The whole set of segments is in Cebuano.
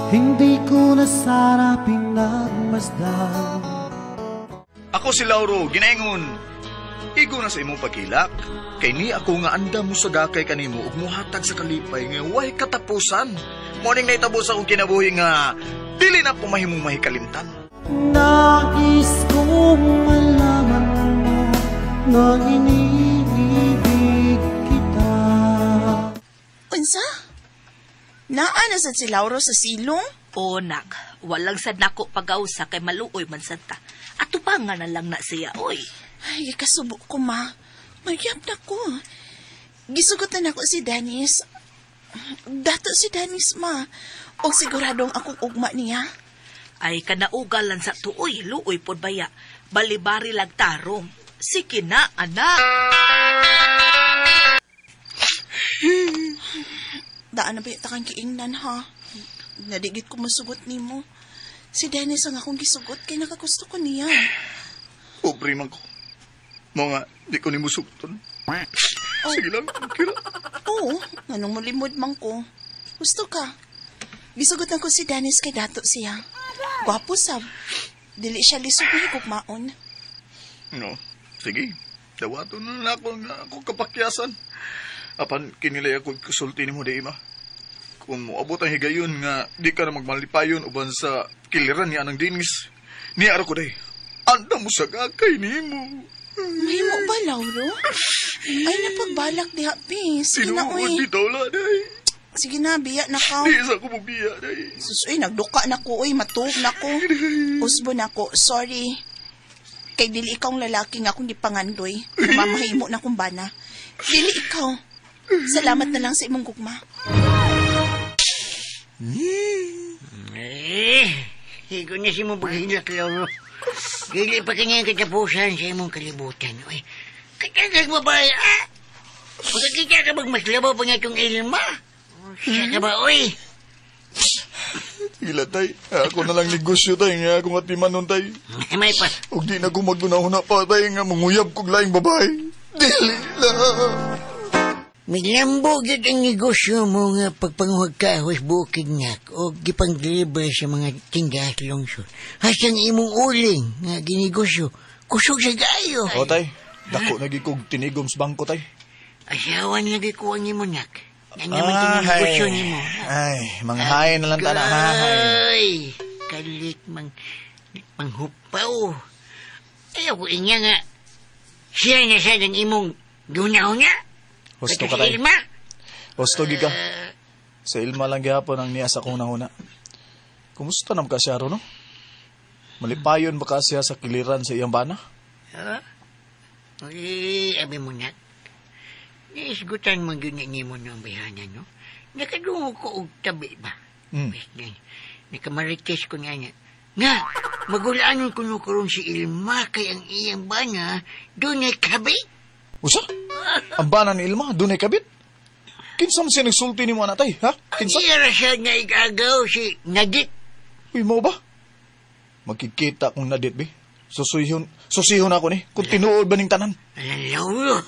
Hindi ko na sana pinagmasdan. Ako si Lauro, ginaingon. Igo na sa imong pagkilak. Kay ni ako nga andam mo sa gakay kanimo ug muhatag sa kalipay nga way katapusan. Morning na itabo sa akong kinabuhi nga dili na pumahimong mahikalimtan. Nais kong malaman mo na iniibig kita. Unsa? Naa na sad si Lauro sa silong? O nak, walang sad nako pag-ausa kay maluoy man sad ta. Ato pa nga na lang na siya, oy. Ay, kasubo ko, ma. Magyap na ko. Gisugot na nako si Dennis. Dato si Dennis, ma. Og siguradong akong ugma niya. Ay kanaugalan sa tuoy, luoy pod baya. Balibari lag tarong. Sige na, anak. Daan na ba yung kang kiingnan, ha? Nadigit ko masugot nimo. Si Dennis ang akong gisugot kay nakagusto ko niya. Pobre man ko. Mga di ko ni musugton. Sige lang, kira. Oo, nganong mulimod man ko. Gusto ka. Gisugot na ko si Dennis kay dato siya. Gwapo sab. Dili siya lisod na higugmaon. No, sige. Dawato na lang ako nga ako kapakyasan. Apan kinilay ako kusulti nimo di ima. Kung moabot ang higayon nga di ka na magmalipayon uban sa kiliran niya ng dinis. Niya ko day. Anda mo sa gakay nimo. Mahimo ba, Lauro? Ay, napagbalak diha, P. Sige na, Tinuod uy. bitaw la day. Sige na, biya na ka. Di sa ko mobiya day. Sus, uy, nagduka na ko, uy, matuog na ko. Usbo na ko, sorry. Kay dili ikaw ang lalaki nga akong gipangandoy. Mamahimo na kong bana. Dili ikaw. Salamat na lang sa imong gugma. Eh, higo na si mo paghilak, Lauro. Dili pa kanya ang katapusan sa imong kalibutan. Uy, katagag mo ba, ah? Pagkakita ka magmaslabaw pa nga itong Ilma. Siya ka ba, uy? Sige lang, tay. Ako na lang negosyo tay nga akong atiman nun tay. May pa. Ug di na ko magdunahuna pa tay nga manguyab kog laing babae. Dili lang. Milambo gyud ang negosyo mo nga pagpanguhag ka hos bukid ngak o gipang-deliver sa mga tindahan sa lungsod. Hasang imong uling nga ginegosyo, kusog sa gayo. O tay, dako na gid kog tinigom sa bangko tay. Asawan lagi ko ang imo nak. Yan naman tinegosyo nimo. Ay, manghain na lang tana Ay, kalit mang manghupaw. Ayaw ko inya nga. Siya na siya ng imong guna-una. Husto ka tay. Ilma. Husto gid ka. Sa Ilma lang gihapon ang niya sa akong nahuna. Kumusta nam ka siya ron, no? Malipayon ba ka siya sa kiliran sa iyang bana? Ha? Ay, abi mo na. Naisgutan mo yun ni mo ng bayhanan, no? Nakadungo ko og tabi ba? Mm. Nakamarites ko niya niya. Nga, magulaanon ko no karon si Ilma kay ang iyang bana doon ay kabit. Usa? Ang bana ni Ilma, doon ay kabit? Kinsa man siya nagsulti ni mo anak tay, ha? Kinsa? Iya ra siya nga igagaw si Nadit. Uy, mo ba? Magkikita kong Nadit, bi. Susihon ako ni. Kung tinuod ba ning tanan? Alam,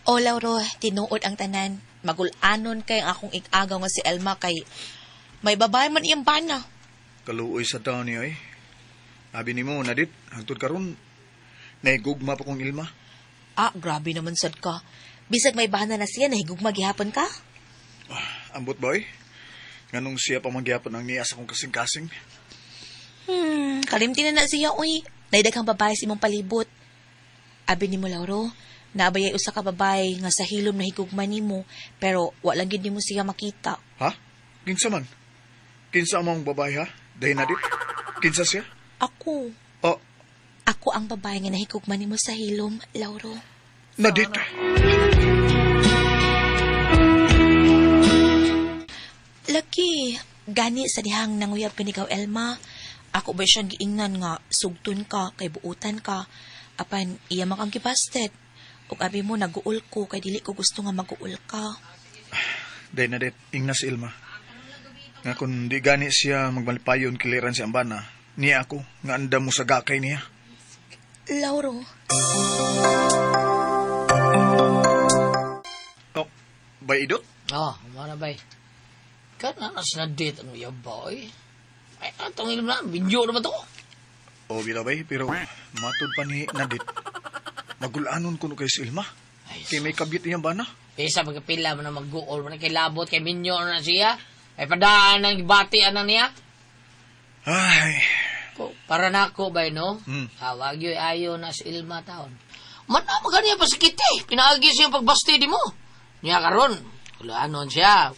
O, Lauro, tinuod ang tanan. Magulanon kay ang akong igagaw nga si Elma kay may babae man iyang bana. Kaluoy sa taon niyo eh. Abi nimo, Nadit, hangtod karon nahigugma pa kong Ilma. Ah, grabe naman sad ka. Bisag may bana na siya, nahigugma gihapon ka? Ambot boy. Nganong siya pa mangyapon ang niya sa akong kasing-kasing. Kalimti na na siya, uy. Naidaghang babae sa imong palibot. Abi nimo, Lauro, naabayay usa ka babae nga sa hilom nahigugma nimo, pero wa lang gid nimo siya makita. Ha? Kinsa man? Kinsa among babae ha? Dahil Nadit? Kinsa siya? Ako. Oh. Ako ang babae nga nahigugma nimo sa hilom, Lauro. Nadit. Laki, gani sa dihang nanguyab ka ni Elma. Ako ba siyang giingnan nga sugtun ka kay buutan ka. Apan iya man kang gibasted. Ug abi mo naguol ko kay dili ko gusto nga maguol ka. Dahil Nadit, ingna si Ilma. Nga kung di gani siya magmalipayon kiliran si Ambana, niya ako, nga andam mo sa gakay niya. Lauro. Oh, Bay idot? Oh, mana bay. Kana na sinadit ang uyab ba, oy. Ay, atong ilim na, binyo naman to. O bitaw bay, pero matud pa ni Nadit. Magulanon kuno kay si Ilma. Ay, Kay may kabit iyang bana. Bisa magkapila mo na mag-guol mo na kay labot kay minyo na siya. Ay padaan ang bati anang niya. Ay, Ko, para nako bay no. Wag yo'y ayo na si Ilma taon. Man na maganiya pa sakit eh. Pinaagi siya pagbasti di mo. Niya karon, gulaanon siya.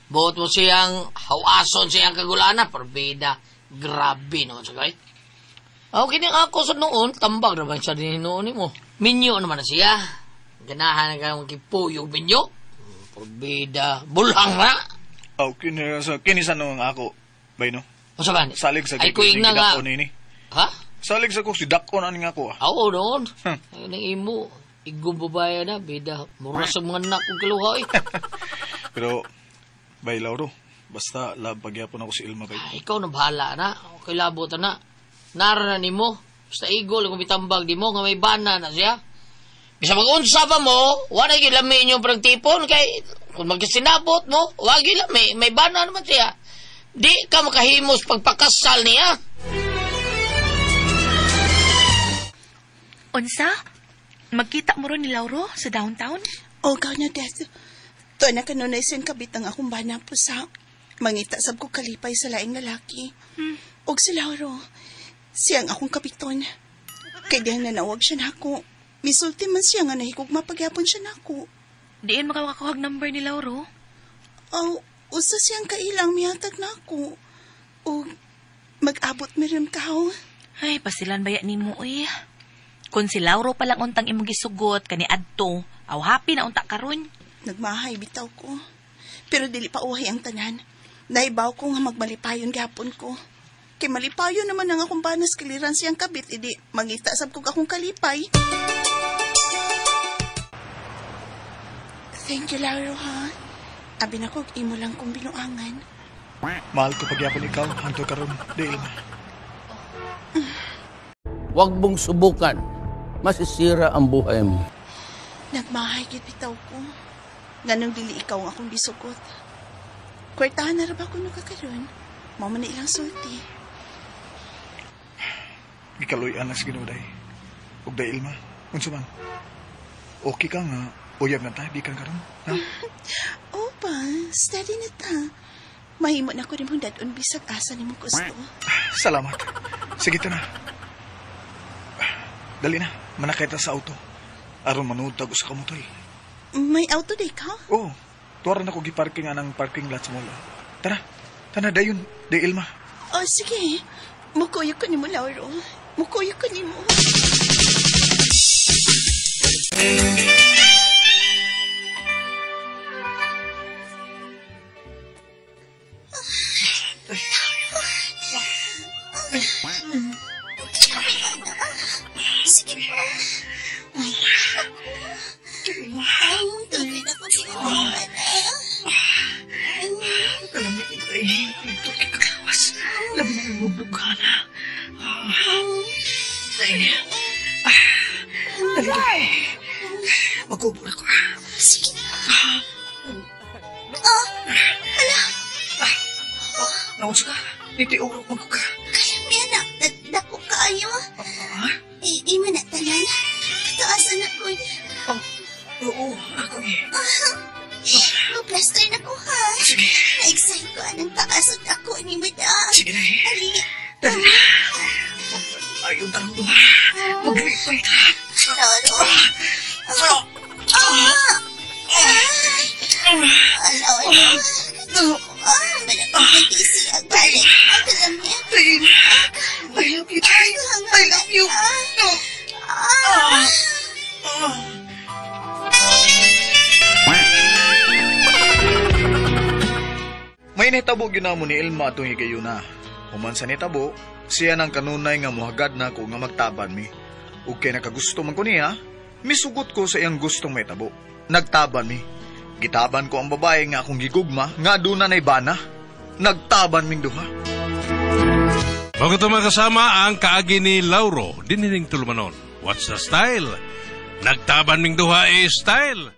Buot mo siyang hawason siyang kagulana, perbida. Grabe naman sa kay. Okay kini ako sa noon, tambag naman siya din noon mo. Minyo naman na siya. Ganahan na kang kipuyog minyo. Perbida, bulhang na. aw kini sa kini sa noong ako. Bay no. O sa ba? Salig sa Ay, kuing na nga. Dako nini. Ha? Salig sa ko si Dako na ning ako ah. Oo, noon. Ay, nang imo. Igong babae na, bida. Mura sa mga anak kong kaluha eh. Pero bay Lauro, basta love pagyapon ako si Ilma bay. Ay, ikaw na bahala na. Okay, labot na. Nara na nimo. Basta igol kung bitambag di mo, nga may bana na siya. Bisa mag-unsa pa mo, wala gyud lami inyong pragtipon, kay kung magkasinabot mo, wala gyud lami, may bana naman siya. Di ka makahimos pagpakasal niya. Unsa? Magkita mo ron ni Lauro sa downtown? O, gaw na, Death. Tuwa na kanunay siyang kabit ang akong bana po sa mangita sab ko kalipay sa laing lalaki. Og si Lauro, siyang akong kapiton. Kay diyang nanawag siya nako. Misulti man siya nga nahikog mapagyapon siya nako. Diin makakakuhag number ni Lauro? Aw, usa siyang kailang mihatag nako. Og mag-abot miram kaw. Ay, pasilan baya nimo uy. Kung si Lauro pa lang untang imong gisugot kani adto, aw happy na unta karon. Nagmahay bitaw ko. Pero dili pa uhay ang tanan. Naibaw ko nga magmalipayon gapon ko. Kay malipayon naman ang akong banas kiliran siyang kabit, idi mangita sab kog akong kalipay. Thank you, Lauro, ha? Abi na ko, imo lang kong binuangan. Mahal ko pagyapon ikaw hangtod karon, di Ilma. Huwag mong subukan. Masisira ang buhay mo. Nagmahay gid bitaw ko. Nganong dili ikaw ang akong gisugot. Kwartahan na ra ba kuno ka karon? Mao man na ilang sulti. Gikaluy-an lang sa Ginoo day. Ug day Ilma, unsa man? Okay ka nga uyab na ta bikan karon, ha? Opa, steady na ta. Mahimo na ko rin mong dadon bisag asa nimo gusto. Salamat. Sige ta na. Dali na, manakay ta sa auto. Aron manuod tag usa ka motor. May auto day ka? Oh, tuwara na ko giparking anang parking lot sa mall. Tara, tara dayon, day Ilma. Oh, sige. Mukuyo ko nimo, Lauro. Mukuyo ko nimo. Sige pa. Ay, tuloy na ko binuangan. Alam mo, ay, ito kay kagawas. Labi na yung bugana. Ay, dali, dali. Magubol ako. Sige na. Naus ka. Nitiurok mo ka. Kalamian na. Dako kaayo. Ima na tanan. Kataasan na ko. Oo, ako eh. Mag-plaster na ko ha. Sige. Na-excite ko anong taas at ako ni Mada. Sige na eh. Ali. Dali na. Ayaw tarong duha. Maglipay ta. Lauro. Lauro. Malapit ang balik. Ang kalamian. I love you, Tay. I love you. May nitabo ginamo ni Ilma atong higayuna. Human sa nitabo, siya nang kanunay nga muhagad na ko nga magtaban mi. Ug kay nakagusto man ko niya, misugot ko sa iyang gustong may tabo. Nagtaban mi. Gitaban ko ang babae nga akong gigugma, nga doon na bana. Nagtaban ming duha. Bago ito makasama ang kaagi ni Lauro, dinining tulumanon. What's the style? Nagtaban ming duha eh style.